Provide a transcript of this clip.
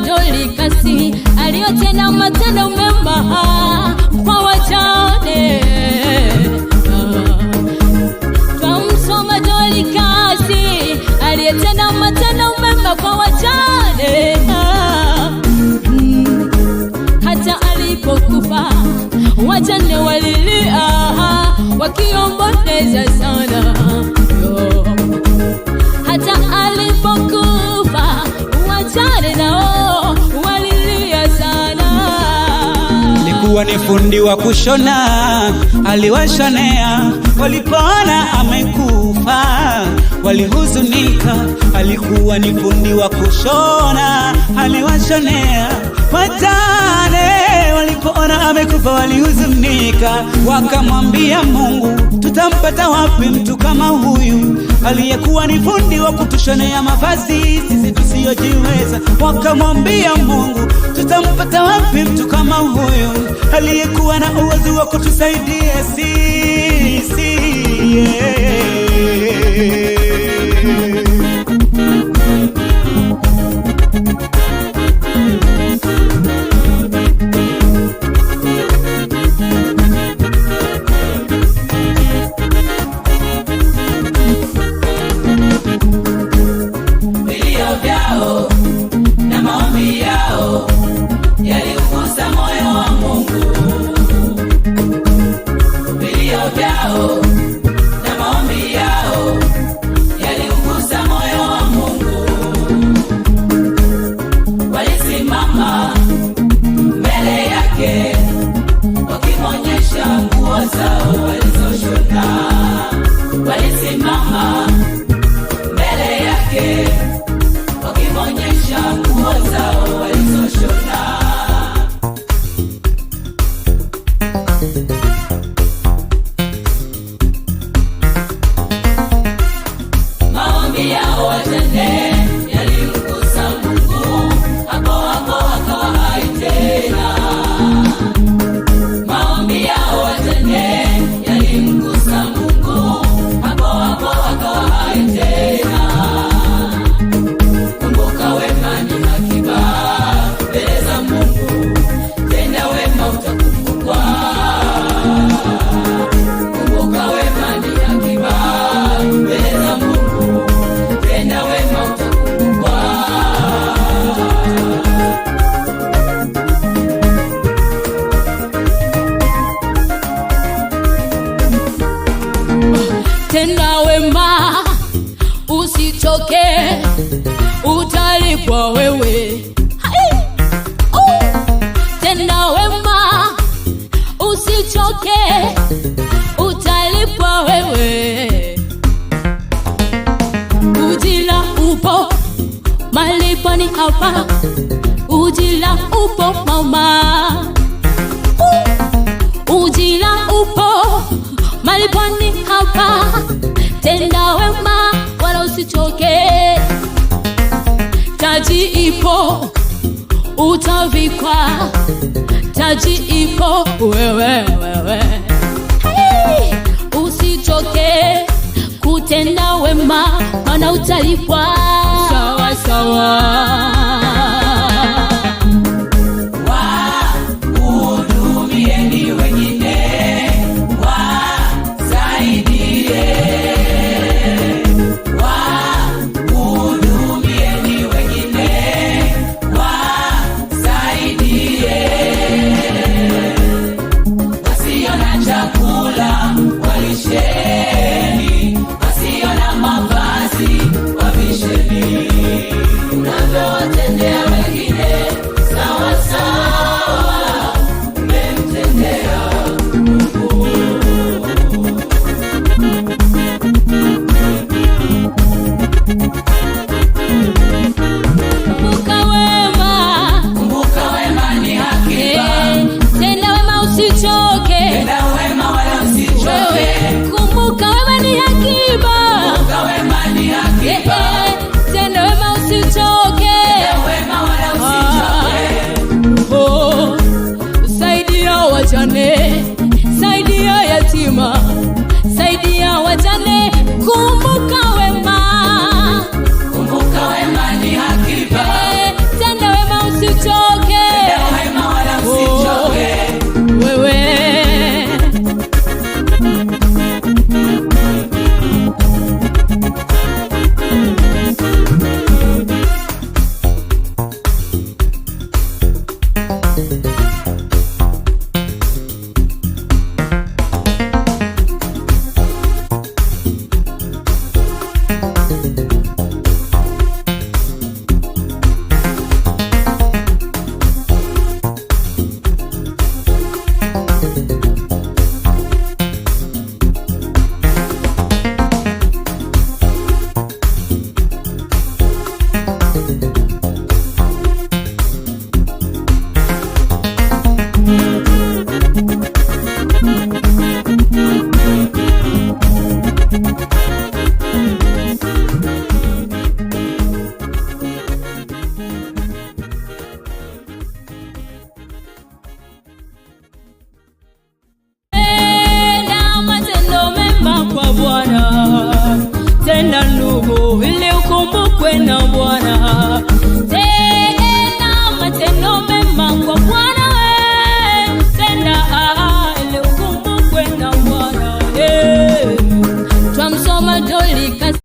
Dorikasi aliyotenda matendo mema kwa wajane. Twamsoma Dorikasi aliyetenda matendo mema kwa wajane. Hata alipokufa wajane walilia wakiomboleza sana. Yo. Hata alipokufa wajane nao walilia sana. Alikuwa ni fundi wa kushona, aliwashonea. Walipoona amekufa walihuzunika. Alikuwa ni fundi wa kushona, aliwashonea wajane. Walipoona amekufa walihuzunika, wakamwambia Mungu, tutampata wapi mtu kama huyu aliyekuwa ni fundi wa kutushonea mavazi sisi tusiyojiweza? Wakamwambia Mungu, tutampata wapi mtu kama huyu aliyekuwa na uwezo wa kutusaidia sisi? Yeah. Vilio vyao na maombi yao yaliugusa moyo wa Mungu. Vilio vyao na maombi yao yaliugusa moyo wa Mungu. Walisimama mbele yake wakimwonyesha nguo zao walizoshona. Walisimama mbele yake wakimwonyesha nguo zao walizoshona. Maombi yao wajane yalimgusa Mungu, hapo hapo akawa hai tena. Maombi yao wajane yalimgusa Mungu, hapo hapo akawa hai tena. Kumbuka wema ni akiba mbele za Mungu, tenda wema utakumbukwa. Kumbuka wema ni akiba mbele za Mungu, tenda wema utakumbukwa. Tenda wema usichoke, utalipwa wewe. Hai! Oh! Tenda wema usichoke, utalipwa wewe. Ujira upo, malipo ni hapa. Ujira upo mama, ujira upo, malipo ni hapa. Tenda wema wala usichoke, taji ipo utavikwa, taji ipo wewe wewe. Hey! Usichoke kutenda wema, maana utalipwa sawa sawa. Wahudumieni wengine, wasaidie. Wahudumieni wengine, wasaidie. Wasio na chakula walisheni, wasio na mavazi wavisheni. Unavyowatendea Tenda ndugu, ili ukumbukwe na Bwana.